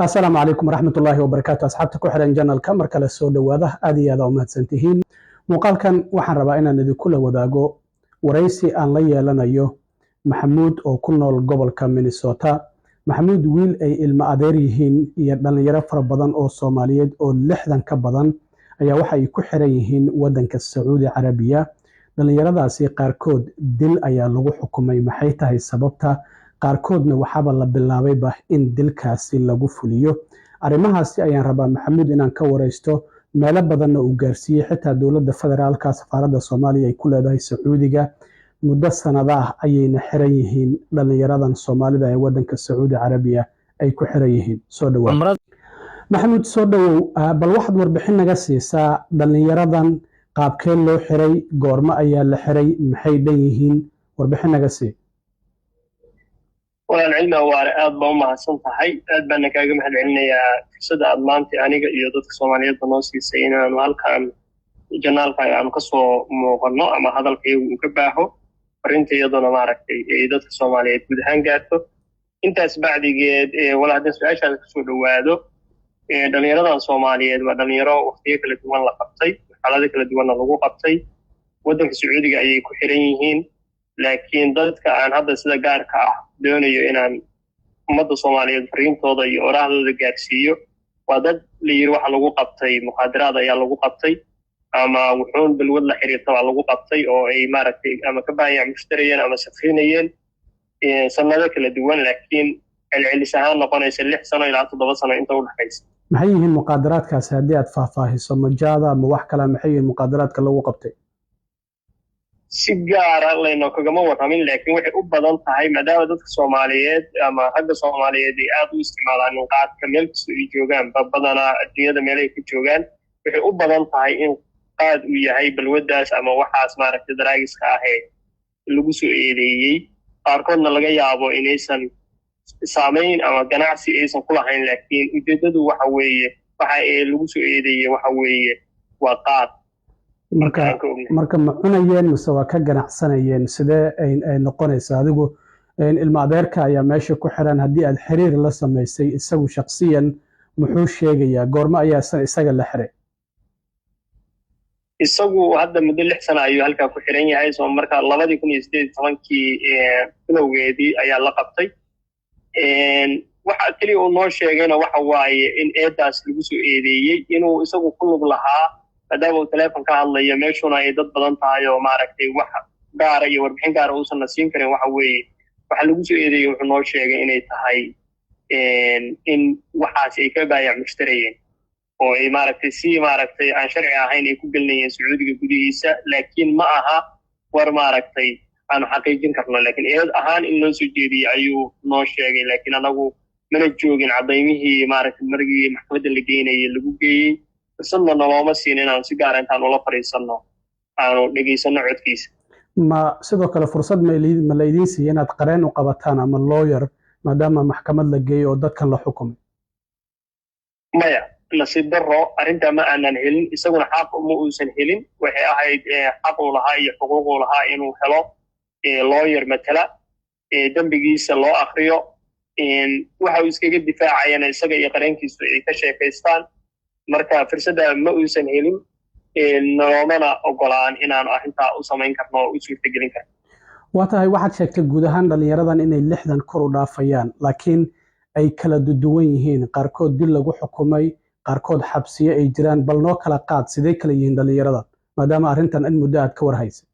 Asalaamu calaykum waraxmatullaahi wabarakaatu. Asxaabta ku xiran channelka, mar kale soo dhowaada. Aad iyo aad aa u mahadsantihiin. Muuqaalkan waxaan rabaa inaan idinkula wadaago waraysi aan la yeelanayo Maxamuud oo ku nool gobolka Minnesota. Maxamuud wiil ay ilmo adeer yihiin iyo dhallinyaro fara badan oo Soomaaliyeed oo 60 ka badan ayaa waxa ay ku xiran yihiin waddanka Sacuudi Carabiya. Dhallinyaradaasi qaarkood dil ayaa lagu xukumay. Maxay tahay sababta? Qaarkoodna waxaaba la bilaabayba in dilkaasi lagu fuliyo. Arrimahaasi ayaan rabaa Maxamuud inaan ka waraysto, meelo badanna uu gaarsiiyey, xitaa dowladda federaalka, safaaradda Soomaaliya ay ku leedahay Sacuudiga. Muddo sanado ah ayayna xiran yihiin dhallinyaradan Soomaalida ee waddanka Sacuudi Carabiya ay ku xiran yihiin. Soo dhawaad, Maxamuud, soo dhowow. Bal waxaad warbixin naga siisaa dhallinyaradan, qaabkee loo xiray, goormo ayaa la xiray, maxay dhan yihiin? Warbixin naga sii. Walaal Cilmi Awaare, aad baa u mahadsan tahay. Aad baana kaaga mahad celinayaa fursadda aad maanta aniga iyo dadka Soomaaliyeedba noo siisay inaanu halkan channelka aanu kasoo muuqanno ama hadalka iyagu uu ka baaho, fariinta iyaduna maaragtay ay dadka Soomaaliyeed guud ahaan gaarto. Intaas bacdigeed, walaal, haddaan su-aashaada kasoo dhowaado, dhalinyaradan Soomaaliyeed waa dhalinyaro waktiyo kala duwan la qabtay, marxalado kala duwanna lagu qabtay. Waddanka Sacuudiga ayay ku xiran yihiin, laakiin dadka aan hadda sida gaarka ah doonayo inaan ummadda Soomaaliyeed fariintooda iyo oraahdooda gaarsiiyo waa dad la yiri waxa lagu qabtay mukhaadaraad ayaa lagu qabtay ama wuxuun balwad la xiriirta baa lagu qabtay, oo ay maaragtay ama ka baayac mushtarayeen ama safrinayeen sanado kala duwan, laakiin celcelis ahaan noqonaysa 6 sano ilaa 7 sano inta u dhexaysa. Maxay yihiin muqaadaraadkaasi, haddii aad faahfaahiso? Majaada ma wax kala? Maxay yihiin muqaadaraadka lagu qabtay? Si gaara layno kagama warramin, laakiin waxay u badan tahay, maadaama dadka Soomaaliyeed ama ragga Soomaaliyeed ay aad u isticmaalaan qaadka meel kastoo ay joogaan ba, badanaa adduunyada meelahay ka joogaan, waxay u badan tahay in qaad uu yahay balwaddaas ama waxaas maaragtay daraagiska ahee lagu soo eedeeyey. Qaarkoodna laga yaabo inaysan saamayn ama ganacsi aysan ku lahayn, laakiin ujeeddadu waxa weeye waxa ee lagu soo eedeeyey waxa weeye waa qaad. Marka ma cunayeen mise waa ka ganacsanayeen? Sidee ay noqonaysaa? Adigu ilma adeerka ayaa meesha ku xiran. Haddii aad xiriir la samaysay isagu shaksiyan, muxuu sheegayaa? Goormo ayaa isaga la xiray? Isagu hadda muddo 6 sano ayuu halkaa ku xiran yahay. Soo marka 2018-kii bilowgeedii ayaa la qabtay. Waxa keliya uu noo sheegayna waxa waaye in eedaas lagu soo eedeeyey inuu isagu ku lug lahaa, maadaama uu teleefon ka hadlayo, meeshuna ay dad badan tahay oo maaragtay wax gaara iyo warbixin gaara uusan na siin karin. Waxa weeye waxa lagu soo eedeeyey wuxuu noo sheegay inay tahay in waxaas ay ka baayac mushtarayeen oo ay maaragtay si maaragtay aan sharci ahayn ay ku gelinayeen Sacuudiga gudihiisa. Laakiin ma aha war maaragtay aanu xaqiijin karno, laakiin eed ahaan in loo soo jeediyey ayuu noo sheegay. Laakiin anagu mana joogin cadaymihii maaragtay margii maxkamadda la geynayay lagu geeyey, fursadna nalooma siin inaanu si gaara intaan ula fadhiisanno aanu dhegaysanno codkiisa. Ma sidoo kale fursad ma laydiin siiyey inaad qareen u qabataan ama lawyer, maadaama maxkamad la geeyey oo dadkan la xukumay? Maya, nasiib darro arrintaa ma aanan helin, isaguna xaq ma uusan helin. Waxay ahayd xaq uu lahaa iyo xuquuquu lahaa inuu helo lawyer matala, dembigiisa loo akriyo, waxa uu iskaga difaacayana isaga iyo qareenkiisu ay ka sheekaystaan. Marka fursadda ma uusan helin, noomana ogolaan inaanu arrintaa u samayn karno oo u suurtagelin karno. Waa tahay. Waxaad sheegtay guud ahaan dhallinyaradan inay 60 kor u dhaafayaan, laakiin ay kala duwan yihiin, qaarkood dil lagu xukumay, qaarkood xabsiyo ay jiraan. Bal noo kala qaad, sidee kala yihiin dhallinyaradan, maadaama arrintan in muddo aad ka war haysay?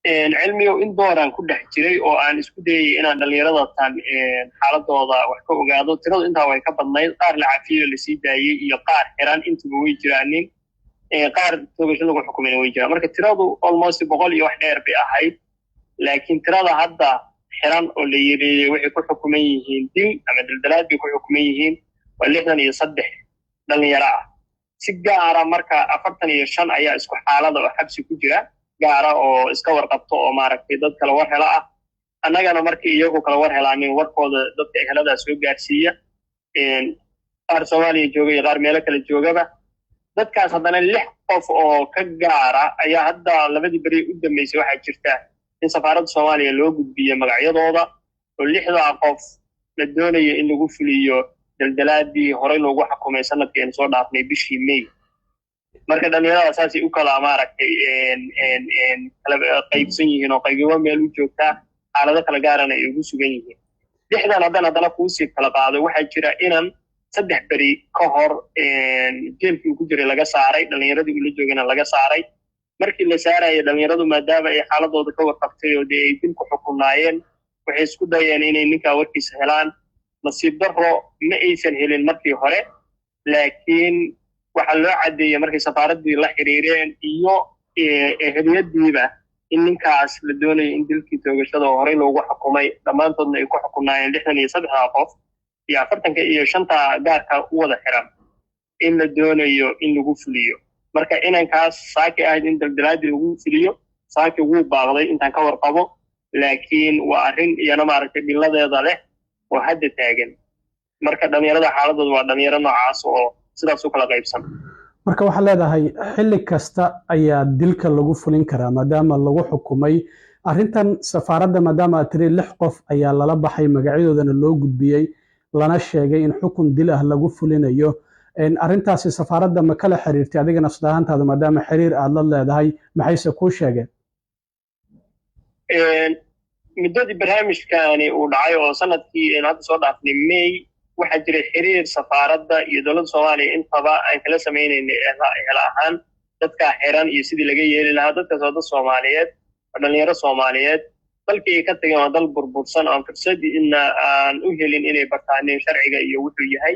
Cilmigow, in dooraan ku dhex jiray oo aan isku dayay inaan dhallinyarada tan xaaladooda wax ka ogaado. Tiradu intaa way ka badnayd. Qaar la cafiyo, lasii daayey, iyo qaar xiran intuba way jiraanin. Qaar toogasho lagu xukumayna way jiraan. Marka tiradu almost 100 iyo wax dheer bay ahayd, laakiin tirada hadda xiran oo la yiri waxay ku xukuman yihiin dil ama daldalaad bay ku xukuman yihiin waa 63 dhalinyaro ah. Si gaara marka 45 ayaa isku xaalada oo xabsi ku jira, gaara oo iska warqabto oo maaragtay dad kala war hela ah. Annagana markii iyagu kala war helaanin, warkooda dadka eheladaa soo gaarsiiya, qaar Soomaaliya jooga iyo qaar meelo kale joogaba. Dadkaas haddana lix qof oo ka gaara ayaa hadda labadii beri u dambeysay waxaa jirta in safaaradda Soomaaliya loo gudbiyo magacyadooda, oo lixdaa qof La doonayo in lagu fuliyo daldalaadii horey loogu xukumay sanadkii aynu soo dhaafnay bishii May. Marka dhalinyarada saasay u kala, maaragtay, kala qaybsan yihiin oo qaybibo meel u joogtaa, xaalado kala gaarana ay ugu sugan yihiin. Lixdan haddana kuusii kala qaado, waxaa jira inan 3 beri ka hor jeelkii uu ku jiray laga saaray, dhalinyaradii ula joogana laga saaray. Markii la saaraya dhalinyaradu, maadaama ay xaaladooda ka warqabtay oo dee ay dil ku xukunaayeen, waxay isku dayeen inay ninkaa warkiisa helaan. Nasiib darro, ma aysan helin markii hore, laakiin waxaa loo caddeeyey markay safaaraddii la xiriireen iyo eheliyadiiba in ninkaas la doonayo in dilkii toogashada oo horey loogu xukumay, dhammaantoodna ay ku xukunaayeen 63da qof iyo 45ta gaarka u wada xiran, in la doonayo in lagu fuliyo. Marka inankaas saaki ahayd in daldalaadii lagu fuliyo, saaki wuu baaqday intaan ka warqabo, laakiin waa arrin iyana, maaragtay, dhiladeeda leh oo hadda taagan. Marka dhalinyarada xaaladooda waa dhalinyaro noocaas oo sidaas u kala qaybsan. Marka waxaad leedahay xilli kasta ayaa dilka lagu fulin karaa maadaama lagu xukumay arrintan safaaradda, maadaama aad tiri lix qof ayaa lala baxay, magacyadoodana loo gudbiyey, lana sheegay in xukun dil ah lagu fulinayo. Arrintaasi safaaradda ma kala xiriirtay adiga nafsad ahaantaada, maadaama xiriir aad la leedahay? Maxayse kuu sheegeen? Muddadii barnaamijkani uu dhacay oo sanadkii aynu hadda soo dhaafnay May, waxaa jiray xiriir safaaradda iyo dowladda Soomaaliya intaba aan kala samaynaynay ehel ahaan dadkaa xiran iyo sidii laga yeeli lahaa. Dadkaas waa dad Soomaaliyeed, waa dhalinyaro Soomaaliyeed. Dalkii ay ka tageen waa dal burbursan, aan fursadii ina aan u helin inay bartaaneen sharciga iyo wuxuu yahay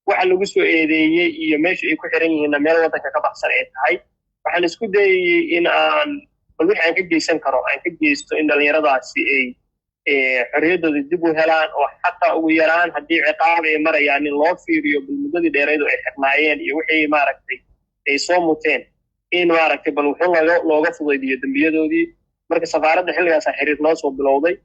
waxa lagu soo eedeeyey, iyo meesha ay ku xiran yihiinna meel waddanka ka baxsan ay tahay. Waxaan isku dayayey in aan bal wixii aan ka geysan karo aan ka geysto in dhalinyaradaasi ay xorriyaddooda dib u helaan, oo xataa ugu yaraan haddii ciqaab ay marayaan in loo fiiriyo bal muddadii dheeraydu ay xirnaayeen iyo wixii, maaragtay, ay soo muteen, in, maaragtay, bal wuxuu looga fudaydiyo dembiyadoodii. Marka safaaradda xilligaasaa xiriir noo soo bilowday,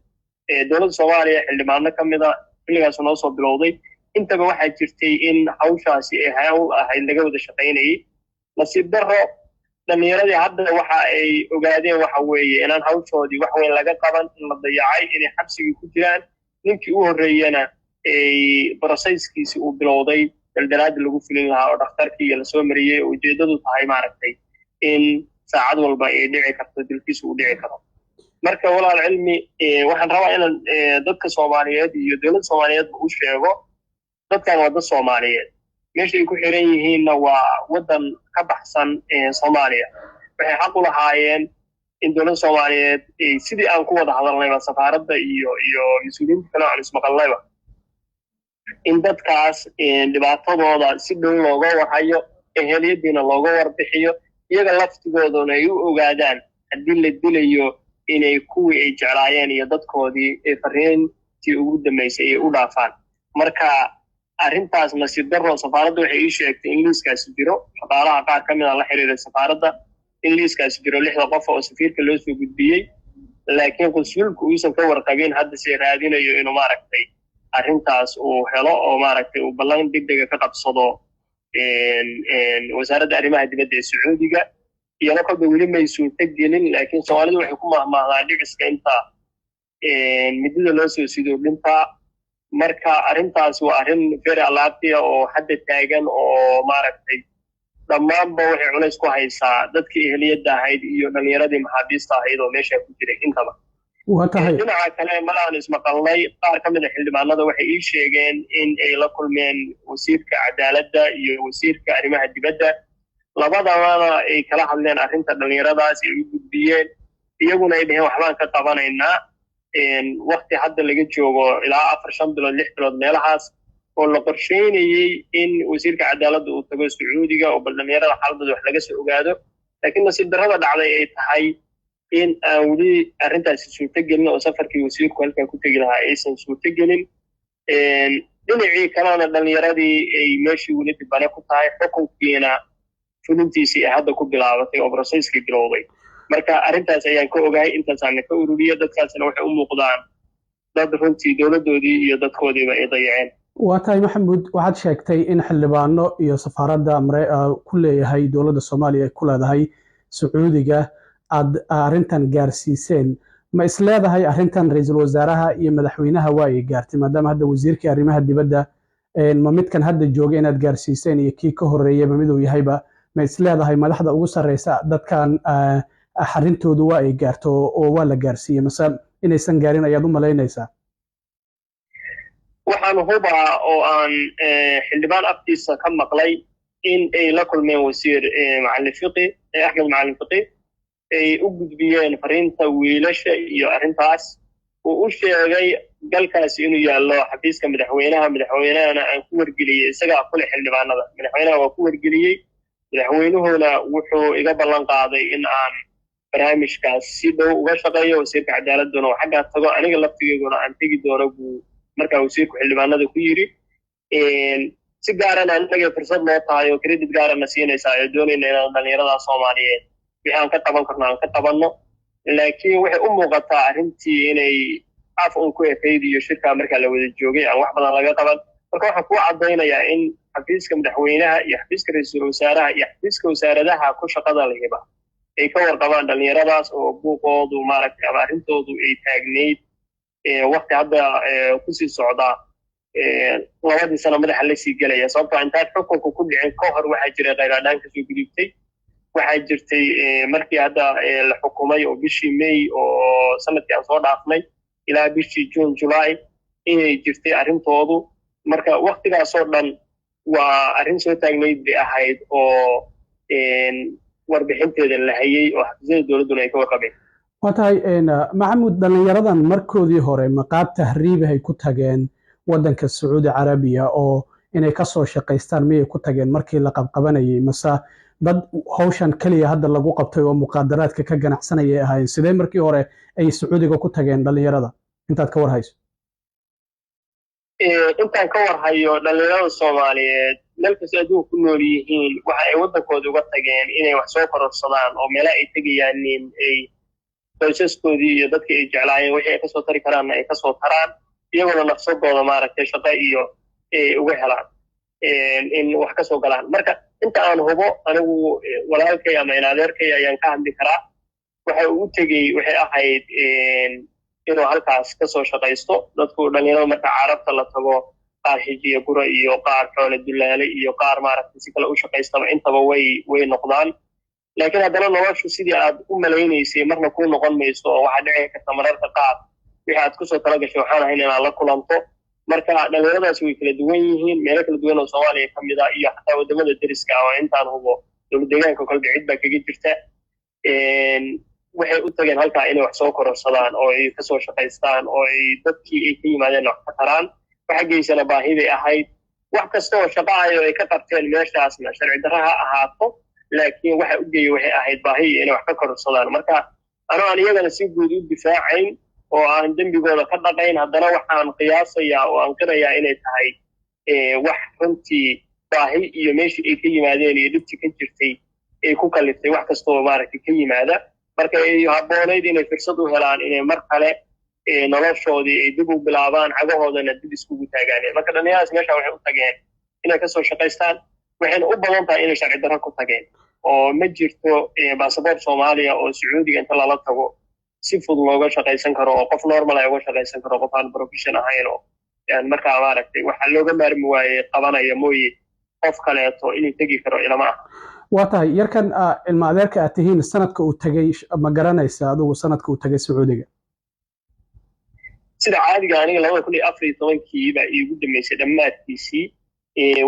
dowladda Soomaaliya xildhibaano ka mida xilligaasu noo soo bilowday. Intaba waxaa jirtay in hawshaasi ay hawl ahayd laga wada shaqaynayay. Nasiib darro, dhalinyaradii hadda waxa ay ogaadeen waxa weeye inaan hawshoodii wax weyn laga qaban, in la dayacay, inay xabsigii ku jiraan. Ninkii u horreeyena ay processkiisi uu bilowday daldalaadii lagu fulin lahaa oo dhakhtarkii iyo lasoo mariyey, oo ujeeddadu tahay, maaragtay, in saacad walba ay dhici karto, dilkiisu uu dhici karo. Marka walaal Cilmi, waxaan rabaa inaan dadka Soomaaliyeed iyo dowladda Soomaaliyeedba u sheego: dadkan waa dad Soomaaliyeed, meesha ay ku xiran yihiinna waa waddan ka baxsan Soomaaliya. Waxay xaq u lahaayeen in dowladda Soomaaliyeed, sidii aan ku wada hadalnayba safaaradda iyo mas-uuliyiinta kale aan ismaqalnayba, in dadkaas dhibaatadooda si dhow looga warhayo, eheliyadiina looga warbixiyo, iyaga laftigooduna ay u ogaadaan haddii la dilayo inay kuwii ay jeclaayeen iyo dadkoodii ee fariintii ugu dambeysay ay u dhaafaan. Marka arrintaas, nasiib darro, safaaradda waxay ii sheegtay in liiskaasi jiro. Shaqaalaha qaar ka mid a la xiriiray safaaradda in liiskaasi jiro, lixda qof oo safiirka loo soo gudbiyey, laakiin qunsulku uusan ka warqabin, hadda se raadinayo inuu, maaragtay, arrintaas uu helo oo, maaragtay, uu ballan degdega ka qabsado Wasaaradda Arrimaha Dibadda ee Sacuudiga. Iyana kolba weli may suurto gelin, laakiin Soomaalidu waxay ku mahmaahdaa dhiciska inta midida loo soo sido dhintaa. Marka arrintaas waa arrin very alaabtiya oo hadda taagan oo, maaragtay, dhammaanba waxay culays ku haysaa dadkii eheliyadda ahayd iyo dhalinyaradii maxaabiista ahayd oo meesha ku jiray intaba. Waa tahay. Dhinaca kale, malaan ismaqalnay qaar ka mid a xildhibaanada, waxay ii sheegeen in ay la kulmeen wasiirka cadaaladda iyo wasiirka arrimaha dibadda, labadabana ay kala hadleen arrinta dhalinyaradaas, ay u gudbiyeen, iyaguna ay dheheen waxbaan ka qabanaynaa. Wakti hadda laga joogo ilaa 4, 5 bilood, 6 bilood meelahaas oo la qorsheynayey in wasiirka cadaaladda uu tago Sacuudiga oo bal dhalinyarada xaaladooda wax laga soo ogaado, laakiin nasiib darrada dhacday ay tahay in aan weli arrintaasi suurto gelin oo safarkii wasiirku halkaa ku tegi lahaa aysan suurto gelin. Dhinacii kalena dhalinyaradii ay meeshii weli dhibane ku tahay, xukunkiina fulintiisii ay hadda ku bilaabatay oo processkii bilowday. Marka arrintaas ayaan ka ogahay, intaasaana ka ururiya. Dadkaasna waxay u muuqdaan dad runtii dowladdoodii iyo dadkoodiiba ay dayaceen. Waa tahay Maxamuud. Waxaad sheegtay in xildhibaano iyo safaaradda ku leeyahay dowladda Soomaaliya ay ku leedahay Sacuudiga aad arrintan gaarsiiseen. Ma is leedahay arrintan ra-iisul wasaaraha iyo madaxweynaha waa ay gaartay, maadaama hadda wasiirkii arrimaha dibadda, ma midkan hadda jooga inaad gaarsiiseen iyo kii ka horreeyaba miduu yahayba, ma is leedahay madaxda ugu sarreysa dadkan arrintoodu waa ay gaarto oo waa la gaarsiiyey, mase inaysan gaarin ayaad u malaynaysaa? Waxaan hubaa oo aan xildhibaan afkiisa ka maqlay in ay la kulmeen wasiir Macalin Fiqi, Axmed Macalin Fiqi, ay u gudbiyeen fariinta wiilasha iyo arrintaas. Uu u sheegay galkaasi inuu yaallo xafiiska madaxweynaha, madaxweynahana aan ku wargeliyey. Isagaa kule xildhibaanada, madaxweynaha waa ku wargeliyey. Madaxweynuhuna wuxuu iga ballan qaaday in aan barnaamijkaas si dhow uga shaqeeyo, wasiirka cadaaladuna oo xaggaa tago, aniga laftigeyguna aan tegi doono buu markaa wasiirku xildhibaanada ku yidhi. Si gaarana annaga fursad noo tahay oo credit gaarana siinaysaa oo doonayna inaan dhalinyarada Soomaaliyeed wixii aan ka qaban karno aan ka qabanno. Laakiin waxay u muuqataa arrintii inay af un ku ekayd iyo shirkaa markaa la wada joogay aan wax badan laga qaban. Marka waxaan kuu caddaynayaa in xafiiska madaxweynaha iyo xafiiska ra-iisul wasaaraha iyo xafiiska wasaaradaha ku shaqada lehiba ay ka warqabaan dhalinyaradaas oo buuqoodu maaragtay ama arrintoodu ay taagnayd wakti hadda kusii socdaa 2dii sano madaxa lasii gelaya. Sababtoo intaan xukunka ku dhicin ka hor waxaa jiray khayraadhaan kasoo gudubtay. Waxaa jirtay markii hadda la xukumay oo bishii May oo sanadkii aan soo dhaafnay ilaa bishii June, July inay jirtay arrintoodu. Marka waktigaasoo dhan waa arrin soo taagnayd bay ahayd oo warbixinteeda la hayey oo xafiisyada dowladduna ay ka warqabeen. Waa tahay, Maxamuud. Dhallinyaradan markoodii hore maqaab tahriibahay ku tageen waddanka Sacuudi Carabiya oo inay ka soo shaqaystaan miyay ku tageen markii la qabqabanayay, mase dad hawshan keliya hadda lagu qabtay oo muqaadaraadka ka ganacsanayay ahaayeen? Sidee markii hore ay Sacuudiga ku tageen dhallinyarada, intaad ka war hayso? Intaan ka war hayo, dhalinyarada Soomaaliyeed meel kasta adduunka ku nool yihiin waxa ay waddankooda uga tageen inay wax soo kororsadaan oo meelaha ay tegayaanin ay qoysaskoodii iyo dadkii ay jeclaayeen wixii ay kasoo tari karaanna ay kasoo taraan, iyagoona nafsadooda maaragtay shaqo iyo uga helaan in wax kasoo galaan. Marka inta aan hubo anigu, walaalkay ama inadeerkay ayaan ka hadli karaa, waxa uu u tegey waxay ahayd inuu halkaas kasoo shaqaysto. Dadku dhalinyarada marka Carabta la tago, qaar xijiya gura iyo qaar xoolo dulaale iyo qaar maaragtay si kale u shaqaystaba, intaba way noqdaan. Laakiin haddana noloshu sidii aad u malaynaysay marna kuu noqon mayso, oo waxaa dhici karta mararka qaar wixii aad kusoo tala gashay waxaan ahayn inaad la kulanto. Marka dhalinyaradaas way kala duwan yihiin, meelo kala duwan oo Soomaaliya ka mid ah iyo xataa waddamada deriska ah oo intaan hubo dowlad deegaanka kolba cid baa kaga jirta. Waxay u tageen halkaa inay wax soo kororsadaan oo ay kasoo shaqaystaan oo ay dadkii ay ka yimaadeen wax ka taraan. Waxa geysana baahi bay ahayd. Wax kasta oo shaqo ayo ay ka qabteen meeshaasna sharci darro ha ahaato, laakiin waxa u geeyey waxay ahayd baahi iyo inay wax ka kororsadaan. Marka anoo aan iyagana si guud u difaacayn oo aan dembigooda ka dhaqayn, haddana waxaan qiyaasayaa oo aan qirayaa inay tahay wax runtii baahi iyo meeshii ay ka yimaadeen iyo dhibti ka jirtay ay ku kaliftay wax kastoo maaragtay ka yimaada. Marka ay habboonayd inay fursad u helaan inay mar kale noloshoodii ay dib u bilaabaan, cagahoodana dib iskugu taagaan. Marka dhalinyaradaas meesha waxay u tageen inay kasoo shaqaystaan, waxayna u badan tahay inay sharci darro ku tageen, oo ma jirto basaboort Soomaaliya oo Sacuudiga inta lala tago si fudud looga shaqaysan karo oo qof normal ay uga shaqaysan karo, qof aan profession ahayn oo markaa maaragtay waxaa looga maarmi waaye qabanaya mooye, qof kaleeto inuu tegi karo ilama aha. Waa tahay. Yarkan ilma adeerka aad tihiin, sanadka uu tegey ma garanaysa adigu, sanadka uu tegay Sacuudiga? Sida caadiga aniga 2014-kii baa iigu dambeysay dhammaadkiisii.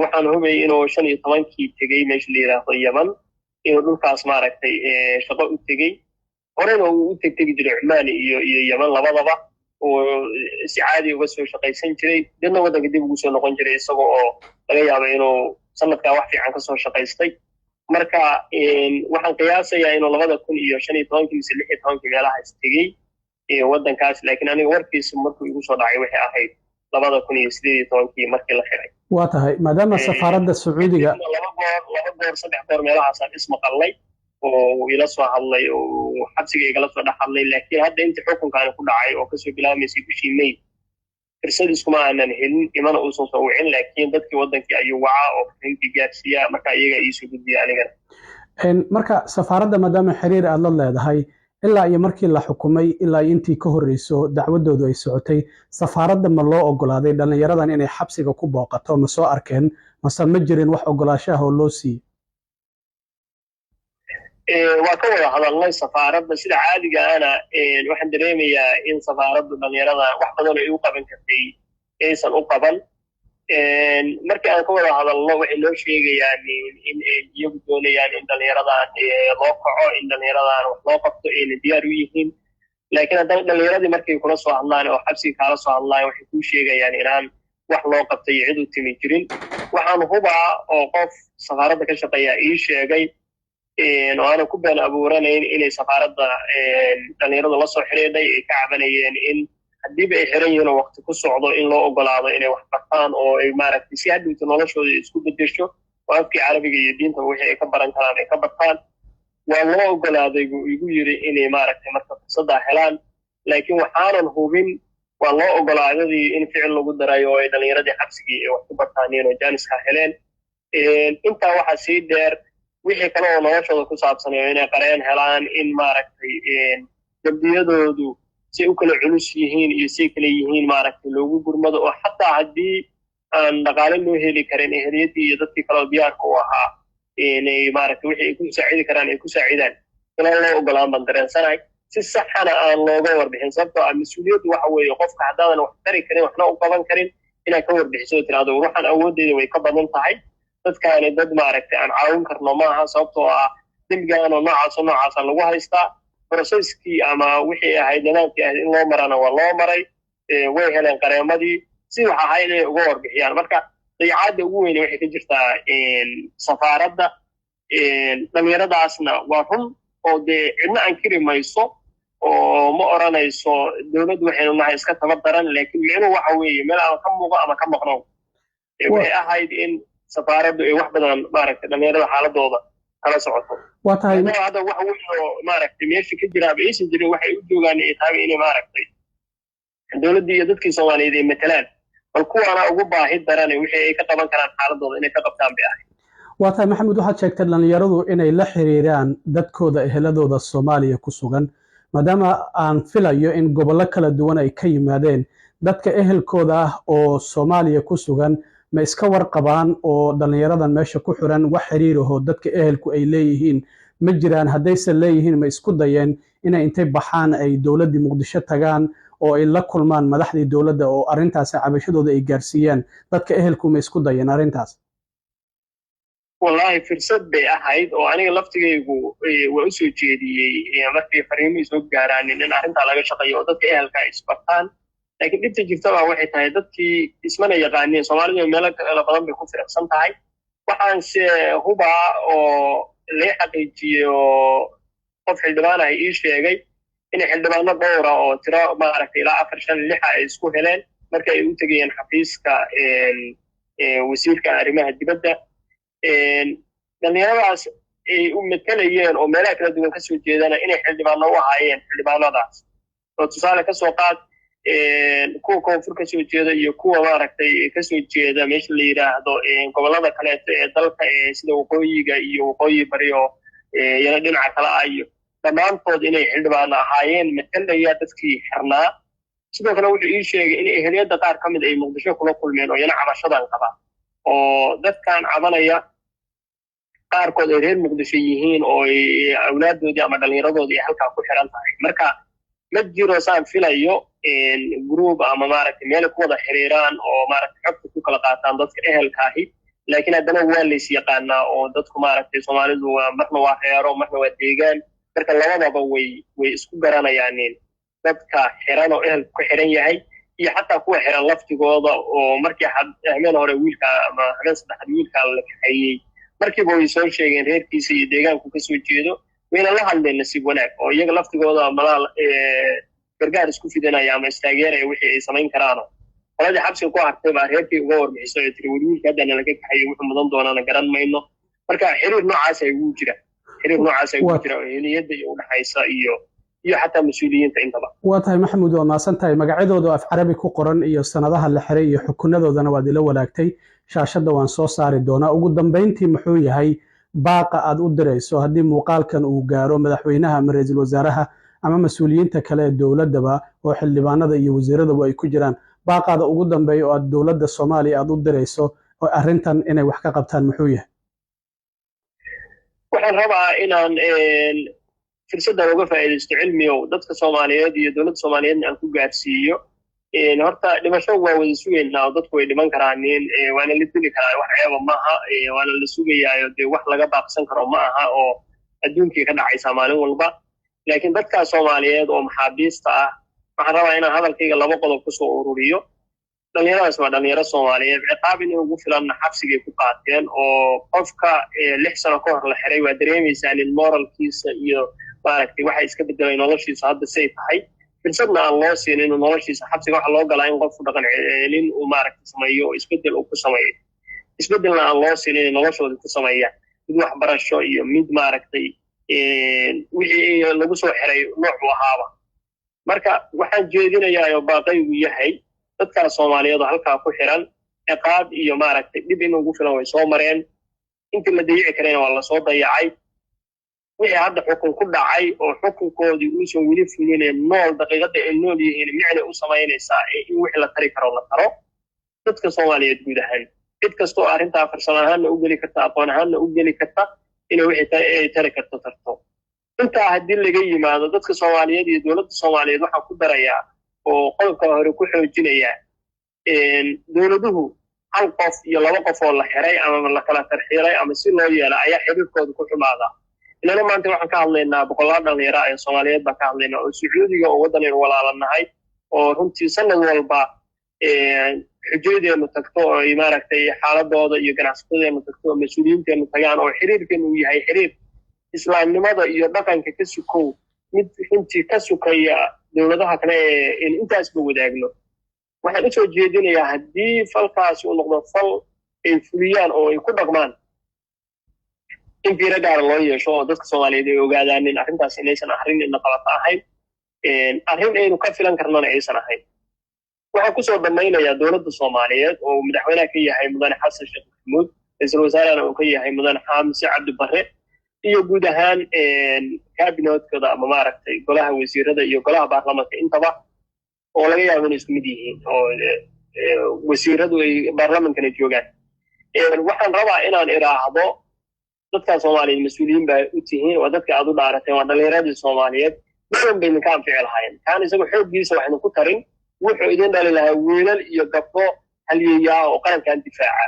Waxaan hubayay inuu 15-kii tegey meesha la yidhaahdo Yeman, inuu dhulkaas maaragtay shaqo u tegey. Horena uu u tegtegi jiray Cumaan iyo Yeman labadaba oo si caadi uga soo shaqaysan jiray, dibna waddanka dib ugu soo noqon jiray isaga oo laga yaabo inuu sanadkaa wax fiican kasoo shaqaystay. Marka waxaan qiyaasayaa inuu 2015-kii mise 16-kii meelahaas tegey waddankaas. Laakiin aniga warkiisa markuu igu soo dhacay waxay ahayd 2018-kii markii la xiray. Waa tahay. Maadaama safaaradda Sacuudiga Laba goor, 2 goor, 3 goor meelahaasaan ismaqalnay oo uu ila soo hadlay oo uu xabsiga igala soo dhex hadlay. Laakiin hadda intii xukunkaani ku dhacay oo kasoo bilaabmaysay bishii May, fursad iskuma aanan helin, imana uusan soo wicin. Laakiin dadkii waddankii ayuu wacaa oo fariintii gaarsiiyaa, marka iyagaa iisoo gudbiya anigana. Marka safaaradda maadaama xiriir aad la leedahay Ilaa iyo markii la xukumay ilaa iyo intii ka horreyso dacwadoodu ay socotay, safaaradda ma loo ogolaaday dhallinyaradan inay xabsiga ku booqato? Ma soo arkeen mase ma jirin wax ogolaasho ah oo loo siiyey? Waa ka wada hadalnay safaaradda. Sida caadiga ana waxaan dareemayaa in safaaraddu dhalinyarada wax badan ay u qaban kartay aysan u qaban. Markii aan ka wada hadalno, waxay noo sheegayaan in ay iyagu doonayaan in dhalinyaradan loo kaco, in dhalinyaradan wax loo qabto ayna diyaar u yihiin. Laakiin haddana dhalinyaradii markay kula soo hadlaan oo xabsiga kaala soo hadlaan, waxay kuu sheegayaan inaan wax loo qabtay iyo cid u timi jirin. Waxaan hubaa oo qof safaaradda ka shaqeeya ii sheegay oo aanan ku been abuuranayn inay safaaradda dhalinyaradu la soo xidhiidhay, ay ka cabanayeen in haddiiba ay xiran yihiin oo waqti ku socdo, in loo ogolaado inay wax bartaan oo ay maaragtay si hadhowta noloshooda isku bedesho oo afkii Carabiga iyo diinta wixii ay ka baran karaan ay ka bartaan. Waa loo ogolaaday buu igu yiri inay maaragtay marka fursaddaa helaan, laakiin waxaanan hubin waa loo ogolaadadii in ficil lagu daray oo ay dhalinyaradii xabsigii ay wax ku bartaaneen oo jaaniska heleen. Intaa waxaa sii dheer wixii kale oo noloshooda ku saabsanayo, inay qareen helaan, in maaragtay dembiyadoodu say u kala culus yihiin iyo say kala yihiin maaragtay loogu gurmado, oo xataa haddii aan dhaqaale loo heli karin, eheliyadii iyo dadkii kale oo diyaarka u ahaa inay maaragtay wixii ay ku saacidi karaan ay ku saacidaan, inaan loo ogolaan baan dareensanahay, si saxana aan looga warbixin. Sababtoo ah mas-uuliyaddu waxa weeye qofka haddaadan wax tari karin, waxna u qaban karin, inaad ka warbixiso oo tirahdo ruuxan awooddeeda way ka badan tahay, dadkaani dad maaragtay aan caawin karno maaha, sababtoo ah dembigaan oo noocaasoo noocaasa lagu haystaa, processkii ama wixii ahayd nidaamkii ahayd in loo marana waa loo maray, way heleen qareemadii, si wax ahayd inay uga warbixiyaan. Marka dayacaadda ugu weyne waxay ka jirtaa safaaradda. Dhalinyaradaasna waa run oo dee cidna ankiri mayso oo ma odranayso dowladdu waxaynu nahay iska tabar daran, laakiin micnuhu waxa weeye meel ama ka muuqo ama ka maqno waxay ahayd in safaaraddu ay wax badan maaragtay dhalinyarada xaaladooda kala socoto. Waa tahay. Hadda wax weyn oo maaragtay meesha ka jiraaba aysan jirin, waxay u joogaan ay tahay inay maaragtay dowladdii iyo dadkii Soomaaliyeed ay matalaan, bal kuwaana ugu baahi darane wixii ay ka qaban karaan xaaladooda inay ka qabtaan bay ahayd. Waa tahay, Maxamed. Waxaad sheegtay dhallinyaradu inay la xiriiraan dadkooda, eheladooda Soomaaliya ku sugan. Maadaama aan filayo in gobollo kala duwan ay ka yimaadeen, dadka ehelkooda ah oo Soomaaliya ku sugan ma iska warqabaan oo dhallinyaradan meesha ku xiran wax xiriirahoo dadka ehelku ay leeyihiin ma jiraan? Haddaysan leeyihiin, ma isku dayeen inay intay baxaan ay dowladdii Muqdisho tagaan oo ay la kulmaan madaxdii dowladda oo arrintaasi cabashadooda ay gaarsiiyaan? Dadka ehelku ma isku dayeen arrintaas? Wallaahi fursad bay ahayd oo aniga laftigaygu waa usoo jeediyey markay fariimihii soo gaaraanin in arrintaa laga shaqeeyo oo dadka ehelka ay isbartaan. Laakiin dhibta jirta baa waxay tahay dadkii ismana yaqaaniin, Soomaalidu meelo kala badan bay ku firicsan tahay. Waxaanse hubaa oo lay xaqiijiyey oo qof xildhibaan ah ii sheegay inay xildhibaano dhowra oo tiro maaragtay ilaa afar, shan, lixa ay isku heleen marka ay u tegayeen xafiiska wasiirka arrimaha dibadda. Dhalinyaradaas ay u matalayeen oo meelaha kala duwan kasoo jeedana inay xildhibaano u ahaayeen xildhibaanadaas, oo tusaale kasoo qaad kuwa koonfur kasoo jeeda iyo kuwa maaragtay kasoo jeeda meesha la yidhaahdo gobollada kaleeto ee dalka ee sida waqooyiga iyo waqooyi bari oo iyana dhinaca kale ah, iyo dhammaantood inay xildhibaano ahaayeen matalaya dadkii xirnaa. Sidoo kale wuxuu ii sheegay in eheliyadda qaar ka mid ay Muqdisho kula kulmeen oo iyana cabashadan qaba, oo dadkan cabanaya qaarkood ay reer Muqdisho yihiin oo ay awlaaddoodii ama dhallinyaradoodii ay halkaa ku xiran tahay. Marka ma jiro saan filayo group ama maaragtay meel ku wada xiriiraan oo maaragtay xogta ku kala qaataan dadka ehelkaahi. Laakiin haddana waa lays yaqaanaa oo dadku maaragtay Soomaalidu waa marna waa reero, marna waa deegaan. Marka labadaba way isku garanayaanin dadka xiran oo ehelku ku xiran yahay iyo xataa kuwa xiran laftigooda, oo markii habeen hore wiilka ama habeen saddexaad wiilka la kaxeeyey, markiiba way soo sheegeen reerkiisa iyo deegaanku kasoo jeedo, wayna la hadleen nasiib wanaag, oo iyaga laftigooda malaal gargaar isku fidinaya ama istaageeraya wixii ay samayn karaano. Qoladii xabsiga ku hartay baa reerkii uga warbixisay oo tiri war wiilka haddana laga kaxeeyo, wuxuu mudan doonaana garan mayno. Marka xiriir noocaas ay ugu jira, xiriir noocaas ay ugu jira oo eheliyadda iyo udhaxaysa iyo xataa mas-uuliyiinta intaba. Waa tahay, Maxamuud, waa mahadsan tahay. Magacyadooda af Carabi ku qoran iyo sanadaha la xiray iyo xukunadoodana waad ila walaagtay, shaashadda waan soo saari doonaa. Ugu dambeyntii, muxuu yahay baaqa aad u dirayso haddii muuqaalkan uu gaaro madaxweynaha ama ra-iisul wasaaraha Ama mas-uuliyiinta kale ee dowladdaba oo xildhibaanada iyo wasiiradaba ay ku jiraan, baaqaada ugu dambeeya oo aad dowladda Soomaaliya aad u dirayso oo arrintan inay wax ka qabtaan muxuu yahay? Waxaan rabaa inaan fursaddan uga faa'iidaysto, Cilmiyow, dadka Soomaaliyeed iyo dowladda Soomaaliyeedna aan ku gaarsiiyo. Horta dhimasho waa wada sugaynaa oo dadku way dhiman karaanin, waana la dili karaa, wax ceeba maaha, waana la sugayaayo. Dee wax laga baaqsan karo ma aha oo adduunkii ka dhacaysaa maalin walba. Laakiin dadkaa Soomaaliyeed oo maxaabiista ah waxaan rabaa inaan hadalkayga laba qodob kusoo ururiyo. Dhalinyaradaas waa dhalinyaro Soomaaliyeed, ciqaab in ugu filanna xabsigay ku qaateen, oo qofka 6 sano ka hor la xiray waa dareemaysaa nin moralkiisa iyo maaragtay waxa iska bedelay noloshiisa hadda say tahay. Fursadna aan loo siin inuu noloshiisa, xabsiga waxa loo galaa in qofku dhaqan celin uu maaragtay sameeyo oo isbedel uu ku sameeyo, isbedelna aan loo siin inay noloshooda ku sameeyaan, mid waxbarasho iyo mid maaragtay wixii lagu soo xiray noocu ahaaba. Marka waxaan jeedinayaa oo baaqaygu yahay, dadkaa Soomaaliyeed oo halkaa ku xiran ciqaab iyo maaragtay dhib in ugu filan way soo mareen, intii la dayici karayna waa lasoo dayacay. Wixii hadda xukun ku dhacay oo xukunkoodii uusan weli fulinin nool, daqiiqadda ay nool yihiin micnay u samaynaysaa ee in wixii la tari karo la taro. Dadka Soomaaliyeed guud ahaan, cid kasta oo arrintaa farsamo ahaanna u geli karta, aqoon ahaanna u geli karta, inay wixii ay tari karto tarto. Intaa haddii laga yimaado, dadka Soomaaliyeed iyo dowladda Soomaaliyeed waxaan ku darayaa oo qodobka hore ku xoojinayaa, dowladuhu hal qof iyo laba qof oo la xiray ama la kala tarxiiray ama si loo yeela ayaa xiriirkooda ku xumaadaa. Inana maanta waxaan ka hadlaynaa boqolaal dhalinyaro ee Soomaaliyeed baan ka hadlaynaa oo Sacuudiga oo waddanaynu walaalanahay oo runtii sanad walba xujaydeenu tagto oo ay maaragtay xaaladooda iyo ganacsatadeenu tagto oo mas-uuliyiinteenu tagaan, oo xiriirkeenu uu yahay xiriir islaamnimada iyo dhaqanka ka sukow, mid runtii ka sukaya dowladaha kale ee in intaasba wadaagno. Waxaan usoo jeedinayaa, haddii falkaasi uu noqdo fal ay fuliyaan oo ay ku dhaqmaan, in fiiro gaara loo yeesho oo dadka Soomaaliyeed ay ogaadaan in arrintaas inaysan arrin ina qabata ahayn, arrin aynu ka filan karnana aysan ahayn. Waxaan kusoo dhammaynayaa, dowladda Soomaaliyeed oo madaxweynaha ka yahay mudane Xasan Sheekh Maxamuud, ra-iisul wasaarehana uu ka yahay mudane Xamse Cabdi Barre, iyo guud ahaan cabinetkooda ama maaragtay golaha wasiirada iyo golaha baarlamanka intaba, oo laga yaabo inay isku mid yihiin oo wasiiradu ay baarlamankana joogaan, waxaan rabaa inaan idhaahdo: dadkaa Soomaaliyeed mas-uuliyiin baa u tihiin, waa dadka aad u dhaarateen, waa dhalinyaradii Soomaaliyeed. Badan bay idinka anfici lahaayeen. Kaan isaga xooggiisa wax idinku tarin, wuxuu idin dhali lahaa wiilal iyo gabdho halyeeyaa oo qarankan difaaca.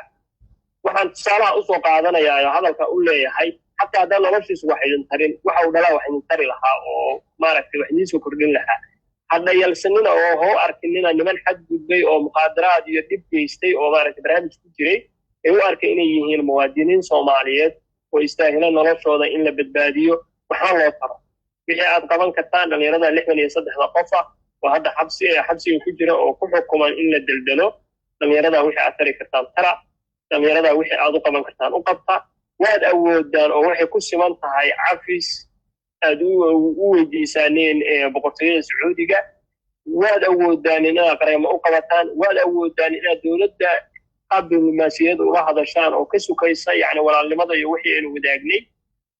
Waxaan tusaalaha usoo qaadanayaa oo hadalka u leeyahay, xataa haddaan noloshiisu wax idin tarin, waxa uu dhalaa wax idin tari lahaa oo maaragtay wax idiin soo kordhin lahaa. Hadhayalsanina oo hoo arkinina niman xadgudbay oo mukhaadaraad iyo dhib geystay oo maaragtay barnaamij ku jiray ay u arkay inay yihiin muwaadiniin Soomaaliyeed oo istaahila noloshooda in la badbaadiyo, waxna loo taro. Wixii aad qaban kartaan dhalinyarada 63-da qof ah oo hadda xabsi xabsiga ku jira oo ku xukuman in la deldelo, dhalinyarada wixii aad tari kartaan tara, dhalinyarada wixii aad u qaban kartaan u qabta. Waad awoodaan oo waxay ku siman tahay cafis aad u weydiisaaneen Boqortooyada Sacuudiga. Waad awoodaan inaad qareemo u qabataan, waad awoodaan inaad dowladda qaab diblomaasiyad ula hadashaan oo ka sukaysa yacni walaalnimada iyo wixii aynu wadaagnay,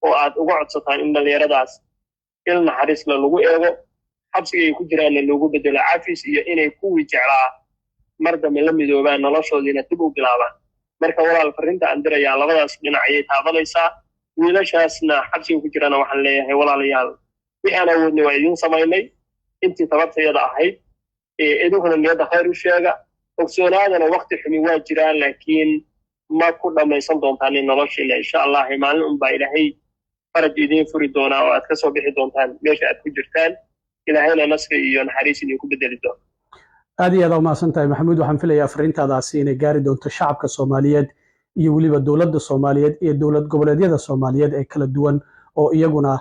oo aad uga codsataan in dhalinyaradaas il naxariisla lagu eego, xabsiga ay ku jiraanna loogu bedelo cafis iyo inay kuwii jeclaa mar dambe la midoobaan, noloshoodiina dib u bilaabaan. Marka walaal, farrinta aan dirayaa labadaas dhinac ayay taabanaysaa. Wiilashaasna xabsiga ku jirana waxaan leeyahay: walaalayaal, wixii aan awoodnay waa idiin samaynay intii tabartayada ahayd, idinkuna niyadda khayr u sheega, ogsoonaadana wakti xumi waa jiraan, laakiin ma ku dhammaysan doontaan in noloshiina. Insha Allah maalin unbaa Ilaahay faraj idiin furi doonaa oo aad kasoo bixi doontaan meesha aad ku jirtaan, Ilaahayna nasri iyo naxariis idinku bedeli doona. Aad iyo aad umahadsan tahay, Maxamuud. Waxaan filayaa fariintaadaasi inay gaari doonto shacabka Soomaaliyeed iyo weliba dowladda Soomaaliyeed iyo dowlad goboleedyada Soomaaliyeed ee kala duwan oo iyaguna